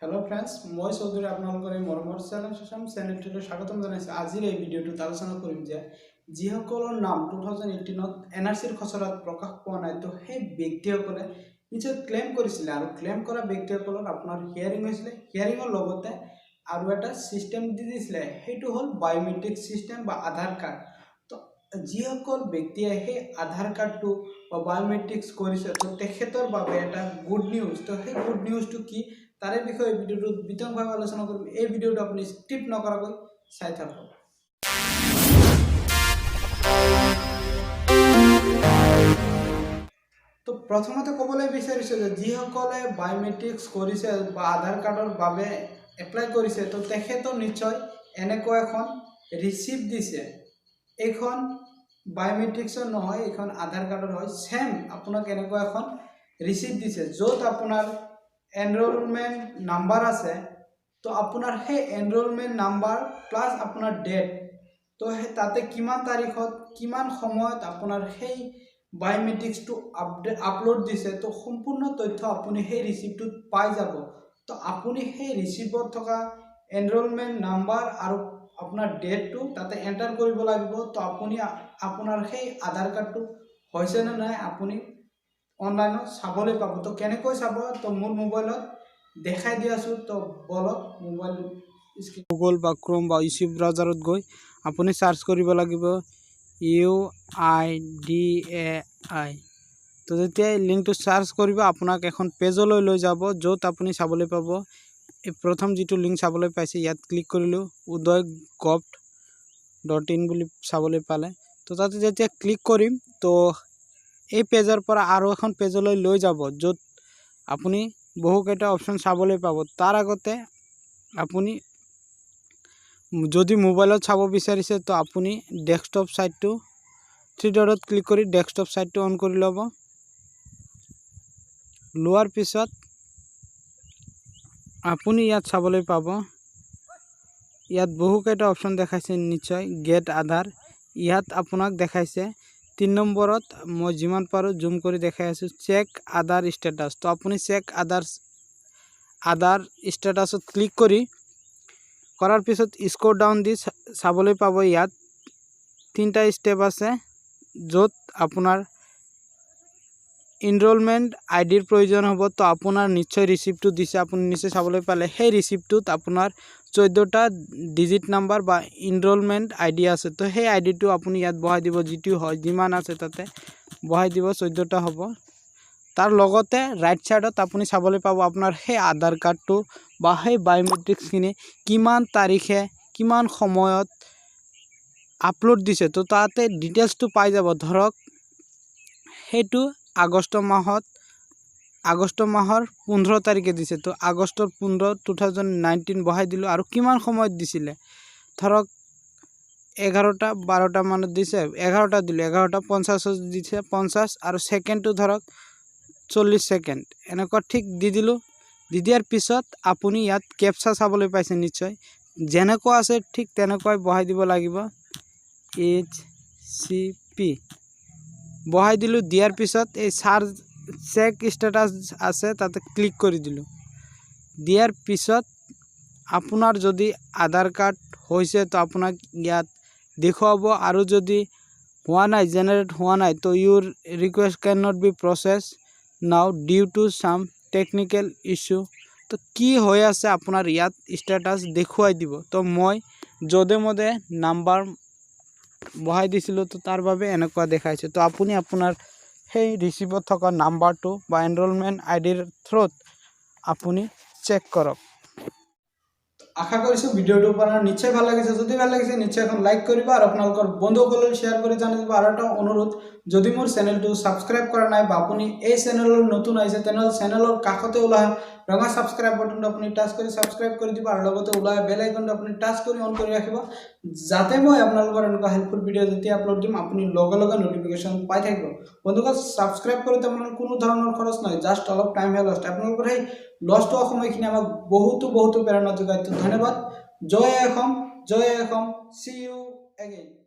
Hello' friends, মই চৌধুৰী আপোনালোকৰ এই মৰমৰ চেনেল আছাম চেনেলটোলৈ স্বাগতম জনাইছোঁ। আজিৰ এই ভিডিঅ'টোত আলোচনা কৰিম যে যিসকলৰ নাম 2018ত এনআৰচিৰ খচৰাত প্ৰকাশ পোৱা নাই, তো সেই ব্যক্তিসকলে নিশ্চয় ক্লেইম কৰিছিলে আৰু ক্লেইম কৰা ব্যক্তিসকলৰ আপোনাৰ হিয়াৰিং হৈছিলে। হিয়াৰিঙৰ লগতে আৰু এটা ছিষ্টেম দি দিছিলে, সেইটো হ'ল বায়'মেট্ৰিক ছিষ্টেম বা আধাৰ কাৰ্ড। তো যিসকল ব্যক্তিয়ে সেই আধাৰ কাৰ্ডটো বা বায়'মেট্ৰিক্স কৰিছে, তো তেখেতৰ বাবে এটা গুড নিউজ। তো সেই গুড নিউজটো কি, তাৰে বিষয়ে ভিডিঅ'টোত বিতংভাৱে আলোচনা কৰিম। এই ভিডিঅ'টো আপুনি স্কিপ নকৰাকৈ চাই থাকক। তো প্ৰথমতে ক'বলৈ বিচাৰিছোঁ যে যিসকলে বায়'মেট্ৰিক্স কৰিছে বা আধাৰ কাৰ্ডৰ বাবে এপ্লাই কৰিছে, তো তেখেতৰ নিশ্চয় এনেকুৱা এখন ৰিচিপ্ট দিছে। এইখন বায়'মেট্ৰিক্সৰ নহয়, এইখন আধাৰ কাৰ্ডৰ হয়। ছেম আপোনাক এনেকুৱা এখন ৰিচিপ্ট দিছে, য'ত আপোনাৰ এনৰলমেণ্ট নাম্বাৰ আছে। তো আপোনাৰ সেই এনৰলমেণ্ট নাম্বাৰ প্লাছ আপোনাৰ ডেট, তো সেই তাতে কিমান তাৰিখত কিমান সময়ত আপোনাৰ সেই বায়'মেট্ৰিক্সটো আপলোড দিছে, তো সম্পূৰ্ণ তথ্য আপুনি সেই ৰিচিপ্টটোত পাই যাব। তো আপুনি সেই ৰিচিপ্টত থকা এনৰলমেণ্ট নাম্বাৰ আৰু আপোনাৰ ডেটটো তাতে এণ্টাৰ কৰিব লাগিব। তো আপুনি আপোনাৰ সেই আধাৰ কাৰ্ডটো হৈছেনে নাই আপুনি অনলাইনত চাবলৈ পাব। তো কেনেকৈ চাব, তো মোৰ মোবাইলত দেখাই দি আছোঁ। তো বলক, মোবাইল স্ক্ৰীণ গুগল বা ক্ৰ'ম বা ইউচিউ ব্ৰাউজাৰত গৈ আপুনি চাৰ্চ কৰিব লাগিব ইউআইডিএআই। তো যেতিয়া লিংকটো চাৰ্চ কৰিব, আপোনাক এখন পেজলৈ লৈ যাব, য'ত আপুনি চাবলৈ পাব এই প্ৰথম যিটো লিংক চাবলৈ পাইছে, ইয়াত ক্লিক কৰিলোঁ, uday.gov.in বুলি চাবলৈ পালে। তো তাতে যেতিয়া ক্লিক কৰিম, তো এই পেজৰ পৰা আৰু এখন পেজলৈ লৈ যাব, য'ত আপুনি বহুকেইটা অপশ্যন চাবলৈ পাব। তাৰ আগতে আপুনি যদি মোবাইলত চাব বিচাৰিছে, তো আপুনি ডেস্কটপ ছাইটটো থ্ৰী ডটত ক্লিক কৰি ডেস্কটপ ছাইটটো অন কৰি ল'ব। লোৱাৰ পিছত আপুনি ইয়াত চাবলৈ পাব, ইয়াত বহুকেইটা অপশ্যন দেখাইছে নিশ্চয়। গেট আধাৰ ইয়াত আপোনাক দেখাইছে 3 নম্বৰত। মই যিমান পাৰোঁ জুম কৰি দেখাই আছোঁ, চেক আধাৰ ষ্টেটাছ। তো আপুনি চেক আধাৰ ষ্টেটাছত ক্লিক কৰাৰ পিছত স্ক্ৰল ডাউন দি চাবলৈ পাব, ইয়াত তিনিটা ষ্টেপ আছে, য'ত আপোনাৰ ইনৰলমেণ্ট আই ডিৰ প্ৰয়োজন হ'ব। তো আপোনাৰ নিশ্চয় ৰিচিপ্টটো দিছে, আপুনি নিশ্চয় চাবলৈ পালে। সেই ৰিচিপ্টটোত আপোনাৰ 14টা ডিজিট নাম্বাৰ বা ইনৰলমেণ্ট আই ডি আছে। তো সেই আই ডিটো আপুনি ইয়াত বহাই দিব, যিটো হয় যিমান আছে তাতে বহাই দিব, 14টা হ'ব। তাৰ লগতে ৰাইট ছাইডত আপুনি চাবলৈ পাব আপোনাৰ সেই আধাৰ কাৰ্ডটো বা সেই বায়'মেট্ৰিক্সখিনি কিমান তাৰিখে কিমান সময়ত আপলোড দিছে। তো তাতে ডিটেইলছটো পাই যাব। ধৰক সেইটো আগষ্ট মাহৰ 15 তাৰিখে দিছে, তো আগষ্টৰ 15 2019 বহাই দিলোঁ। আৰু কিমান সময়ত দিছিলে, ধৰক 11টা 12টা মানত দিছে, 11টা দিলোঁ, 11টা 50ত দিছে, 50 আৰু ছেকেণ্ডটো ধৰক 40 ছেকেণ্ড, এনেকুৱা ঠিক দি দিলোঁ। দি দিয়াৰ পিছত আপুনি ইয়াত কেপচা চাবলৈ পাইছে নিশ্চয়। যেনেকুৱা আছে ঠিক তেনেকুৱাই বহাই দিব লাগিব। এইচচিপি বহাই দিলোঁ। দিয়াৰ পিছত এই চেক ষ্টেটাছ আছে, তাতে ক্লিক কৰি দিলোঁ। দিয়াৰ পিছত আপোনাৰ যদি আধাৰ কাৰ্ড হৈছে, তো আপোনাক ইয়াত দেখুৱাব আৰু যদি হোৱা নাই, জেনেৰেট হোৱা নাই, তো "Your request can not be process now due to some technical issue"। তো কি হৈ আছে আপোনাৰ ইয়াত ষ্টেটাছ দেখুৱাই দিব। তো মই যধে মধে নাম্বাৰ বহাই দিছিলোঁ, তো তাৰ বাবে এনেকুৱা দেখাইছে। তো আপুনি আপোনাৰ সেই ৰিচিপ্টত থকা নাম্বাৰটো বা এনৰলমেণ্ট আই ডিৰ থ্ৰুত আপুনি চেক কৰক। আশা কৰিছোঁ ভিডিঅ'টো আপোনাৰ নিশ্চয় ভাল লাগিছে। যদি ভাল লাগিছে, নিশ্চয় এখন লাইক কৰিব আৰু আপোনালোকৰ বন্ধুসকললৈ শ্বেয়াৰ কৰি জনাই দিব। আৰু এটা অনুৰোধ, যদি মোৰ চেনেলটো ছাবস্ক্ৰাইব কৰা নাই বা আপুনি এই চেনেলৰ নতুন আহিছে, তেনেহ'লে চেনেলৰ কাষতে ওলাই ৰঙা ছাবস্ক্ৰাইব বটনটো আপুনি টাচ কৰি ছাবস্ক্ৰাইব কৰি দিব আৰু লগতে ওলাই বেল আইকনটো আপুনি টাচ কৰি অন কৰি ৰাখিব, যাতে মই আপোনালোকৰ এনেকুৱা হেল্পফুল ভিডিঅ' যেতিয়া আপলোড দিম, আপুনি লগে লগে ন'টিফিকেশ্যন পাই থাকিব। বন্ধুসকল, ছাবস্ক্ৰাইব কৰোঁতে আপোনাৰ কোনো ধৰণৰ খৰচ নহয়, জাষ্ট অলপ টাইমহে লষ্ট। আপোনালোকৰ সেই লষ্ট হোৱা সময়খিনি আমাক বহুতো বহুতো প্ৰেৰণা যোগায়। ধন্যবাদ। জয় অসম, জয় অসম। See you again.